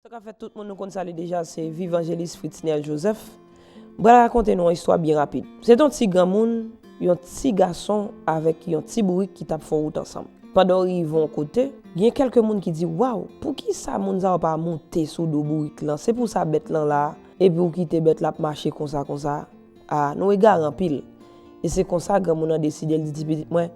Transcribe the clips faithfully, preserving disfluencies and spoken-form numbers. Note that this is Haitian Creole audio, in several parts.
Sa k ap fèt tout moun, nou konn sa li deja, se Vivanjelis Fritznel Joseph. M pral rakonte nou yon istwa byen rapid. Se t yon ti granmoun, yon ti gason avèk yon ti bourik ki t ap fè wout ansanm. Pandan yo rive yon kote, gen kèlke moun ki di, "Waw, poukisa moun sa yo pa monte sou do bourik lan? Se pou sa bèt lan la, epi ou kite bèt la ap mache konsa, konsa. A, nou egare anpil." E se konsa granmoun nan deside, l di, "Ti pitit mwen,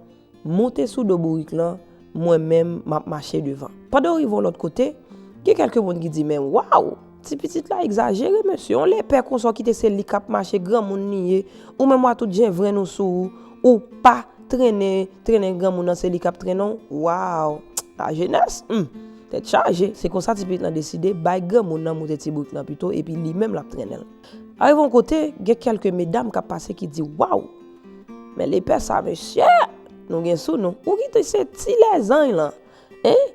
monte sou do bourik lan, mwen menm, m ap mache devan." Pandan yo rive yon lòt kote, gen kèlke moun ki di, "Men waw, ti pitit la egzajere, mesye. Yon lepè konsa w kite se li k ap mache, granmoun li ye. Ou menm w a tout jen vrenn ou sou ou, ou pa trennen, trennen granmoun nan, se li k ap trennen w. Waw, lajenès, hmm, tèt chaje." Se konsa ti pitit lan deside bay granmoun nan monte ti bourik lan pito, epi li menm l ap trennen l. Arive yon kote, gen kèlke medam k ap pase ki di, "Waw, men lepè sa, mesye, nou gen sou nou. Ou kite se ti lèzanj lan, en,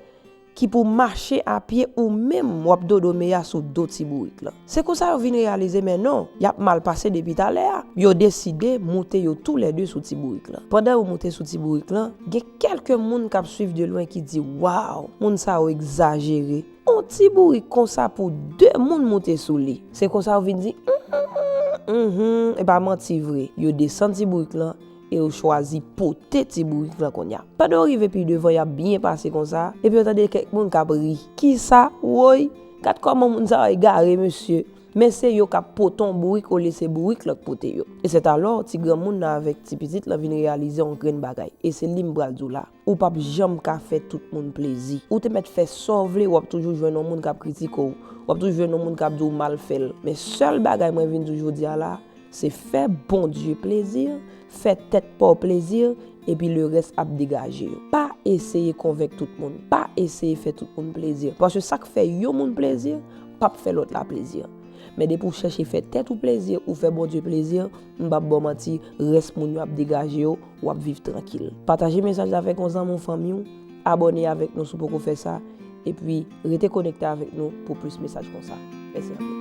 ki pou mache a pye, ou menm w ap dodo meya sou do ti bourik lan." Se konsa yo vin reyalize, men non, y ap mal pase depi talè a. Yo deside monte yo toulède sou ti bourik lan. Pandan yo monte sou ti bourik lan, gen kèlke moun k ap swiv de lwen ki di, "Waw, moun sa yo egzajere. Yon ti bourik konsa pou de moun monte sou li." Se konsa yo vin di, "Hm, hm, hm, hm, e pa manti vre." Yo desann ti bourik lan e yo chwazi pote ti bourik lan kounye a. Pandan yo rive pi devan, y ap byen pase konsa, epi yo tande kèk moun k ap ri. "Kisa? Woy, gad kòman moun sa yo egare, mesye. Men se yo k ap pote yon bourik olye se bourik lan k pote yo." E sètalò, ti granmoun nan avèk ti pitit lan vin reyalize yon grenn bagay. E se li m pral di w la. Ou p ap janm ka fè tout moun plezi. Ou te mèt fè sa w vle, w ap toujou jwenn yon moun k ap kritike w. W ap toujou jwenn yon moun k ap di w mal fè l. Men sèl bagay mwen vin di w jodi a la, se fè Bondye plezi, fè tèt pa w plezi, epi lerès ap degaje yo. Pa eseye konvenk tout moun, pa eseye fè tout moun plezi. Paske sa k fè yon moun plezi, p ap fè lòt la plezi. Men depi w chèche fè tèt ou plezi, ou fè Bondye plezi, m p ap ba w manti, rès moun yo ap degaje yo, w ap viv trankil. Pataje mesaj la avèk yon zanmi w, fanmi w, abòne avèk nou si w poko fè sa, epi rete konekte avèk nou pou plis mesaj konsa. Mèsi anpil.